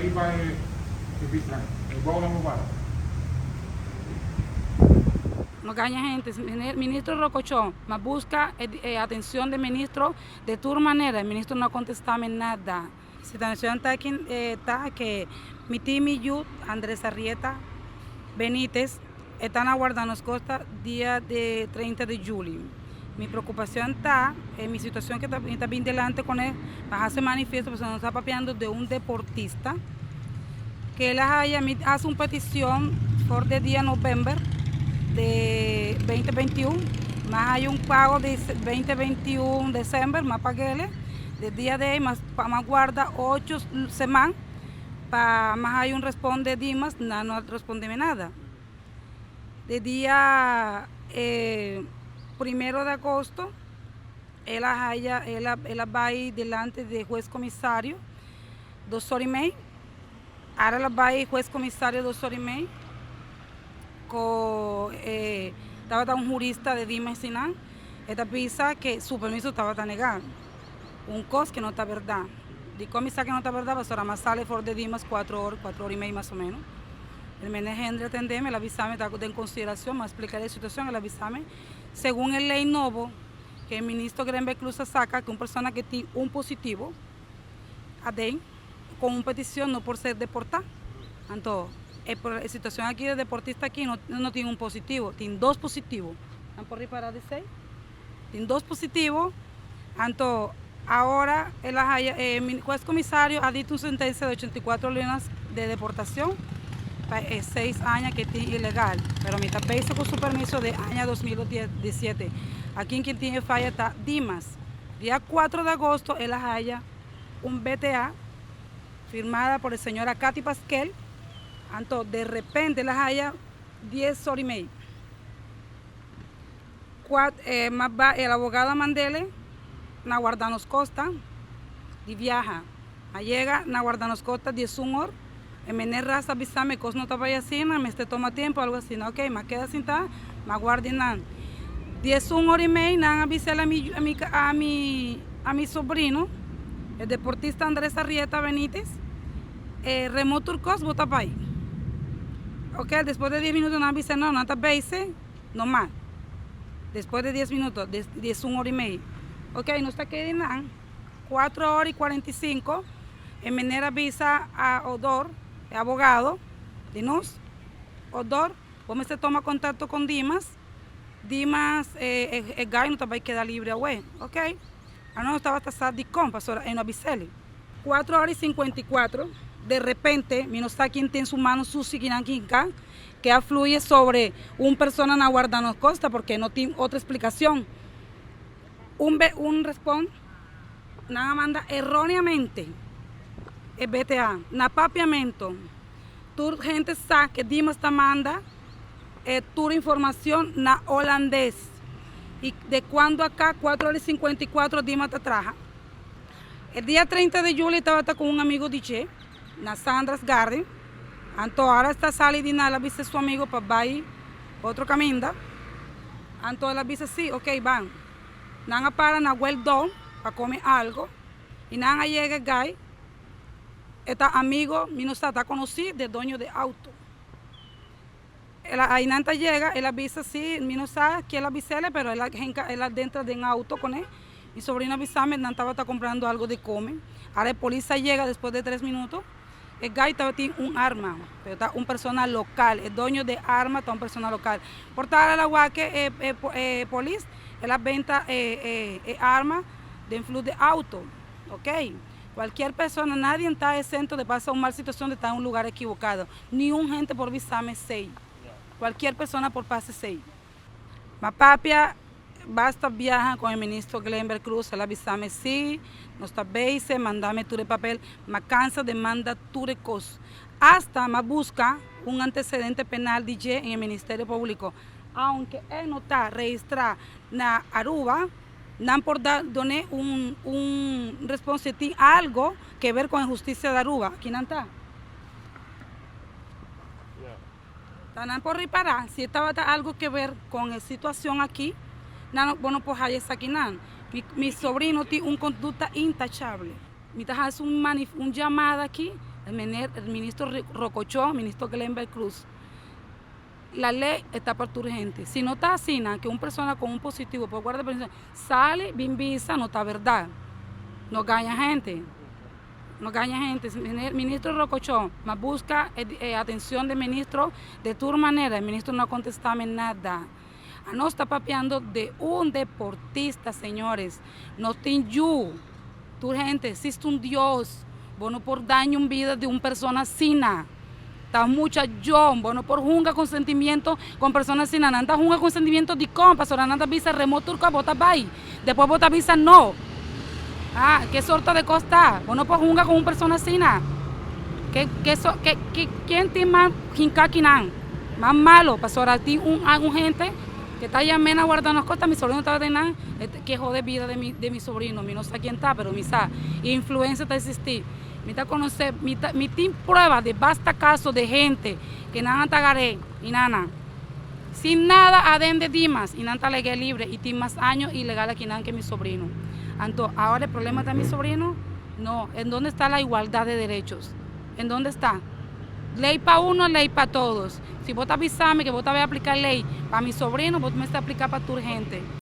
Ariba e e bisnan, e bounan bo para. No gaña hente. Ministro Rocochon, m'a busca e atencion di ministro de tur manera, e ministro no a contestami nada. Situacion ta aki ta ke mi tin mi yu Andres Arrieta Benitez e ta na warda nos costa dia di 30 di juli. Mi preocupacion ta e mi situacion ke mi ta bin delante cune pa haci manifiesto pasobra nos ta papiando di un deportista ke el a haya mi haci un peticion for di dia november di 2021 mi a haya un pago di 2021 december mi a pag'ele. De dia de ei mas pa mas guarda ocho seman pa mas hay un responde Dimas, nan no a respondeme nada. De dia primero de agosto el a haya el a el a bai delante de hues comisario dos ora y mei, ahora el a bai hues comisario dos ora y mei cu tabata un jurista de Dimas eseinan. E ta bisa ke su permiso tabata negá. Un kos ke no ta bèrdat. Dikon mi sa ke no ta bèrdat? Pasobra mi a sali for di Dimas kuatro or, kuatro or i mei mas o ménos. El mende Henry a tendé mi, el a bisa mi ta den konsiderashon, mi a splika el e situashon, el a bisa mi segun e lei nobo ke e ministro Grenberg Cruz a saka ke un persona ke tin un positivo aden kon un petishon no por ser deportá. Anto e situashon aki e deportista aki no tin un positivo, tin dos positivo. Nan por ripará di esei. Tin dos positivo, anto ahora el a haya e hues comisario a dicta un sentencia di 84 lunas de deportacion pa e seis aña ke tin ilegal. Pero mi ta bezig ku su permiso de aña 2017. Akin kin tin e faya ta Dimas. Dia 4 de agosto el a haya un BTA firmada por e señora Katy Pasquel, anto de repente el a haya 10 ora y mei. Cuat e ma ba el abogado a mandele na warda nos costa di viaha. A yega na warda nos costa 11 or, e meneer Ras a bisa mi cos no ta bay asina, mester toma tiempo algo asina. Ok, m'a keda sinta, m'a guardi nan. 11 or y mei nan a bisel a mi a mi a mi sobrino, e deportista Andres Arrieta Benitez, e remo tur cos bo ta bay. Ok, despues de 10 minuto nan a bisa no, nan ta bayse. No mas. Despues de 10 minuto, 11 ora y mei. Ok, nos ta keda nan 4 ora y 45, e meneer a bisa a Odor, e abogado di nos, Odor, bo mester toma contacto con Dimas, Dimas e guy no ta bay keda libre awe. Ok, anos nos tabata sa dicon, pasobra e no a bis'el. 4 ora y 54, de repente, mi no sa kin tin su mano sucio kinan kinka, que afluye sobre un persona na warda nos costa porque no tin otro explicacion. Un be un respon nan a manda erroneamente e BTA na Papiamento. Tur hente sa que Dimas ta manda e tur informacion na Holandes y de cuando acá 4 ora y 54 Dimas ta traha. E dia 30 de juli tabata cu un amigo di dje na Sandra's Garden. Anto ora esta sali di na el a bisa su amigo pa bai otro caminda. Anto el a bisa si, ok ban. Nan a para na Well Done pa come algo y nan a yega guy e ta amigo mi no sa ta conoci de doño de auto. El a aynan ta yega el a bisa si mi no sa kiel a bisele pero el a henka el a dentra den auto cune. Mi sobrino a bisami nan tabata comprando algo de come. Ahora e polis a yega despues de 3 minuto. E guy tabatin un arma, pero ta un persona local. E doño de arma ta un persona local. Por tal el a wak e e e polis, el a benta e e e arma den flu de auto. Ok. Cualkier persona, nadie ta exento de pasa un mal situacion de ta en un lugar equivocado. Ni un hende por bisami esey. Cualkier persona por pasa esey. Ma papia basta biaha con e ministro Glenber Cruz, el a bisami si, nos ta bezig, mandami tur e papel, ma cansa de manda tur e cos. Hasta m'a busca un antecedente penal di dje en e Ministerio Publico. Aunke e no ta registra na Aruba, nan por da done un un response si tin algo ke ver con e husticia di Aruba. Aki nan ta. Ta nan por ripará si e tabata algo ke ver con e situacion aki, nan bo no por haya esakinan. Mi mi sobrino tin un conducta intachable. Mi ta haci un manif un llamada aki El ministro Rocochó, ministro Glenbert Cruz. La ley está para tur hende. Si no ta asina, cu un persona cu un positivo por guarda sali, bin bisa, no ta berdad. No gaña hende. No gaña hende. Ministro Rocochó, m'a busca atencion di ministro di tur manera. E ministro no a contesta nada. Nos ta papiando di un deportista, señores. No tin yu. Tur hende, existe un Dios. Bo no por daña un bida di un persona asina. Ta mucha jong, bo no por hunga cu sentimento cu persona asina. Nan ta hunga cu sentimento di con, pasobra nan ta bisa remoturca bo ta bay. Despues bo ta bisa no. Ah, ki sorto di cos ta? Bo no por hunga cu un persona asina. Cu, so, cu, ken tin mas hincakinan? Mas malo, pasobra tin un hende cu ta yamando a guarda nos cosas, mi sobrino ta den cu jode bida di mi sobrino, mi no sa ken ta, pero mi sa. Influencia ta existi. Mi ta conoce, mi tin prueba di basta caso di hende cu nan ta agar'e y nana. Sin nada aden di Dimas y nan ta legal libre y tin mas aña ilegal aki nan cu mi sobrino. Anto, awor e problema ta mi sobrino? No. ¿En dónde está la igualdad de derechos? ¿En dónde está? Ley pa uno, ley pa todos. Si bo ta avisami cu bo ta bay aplica ley pa mi sobrino, bo ta aplica pa tur hende.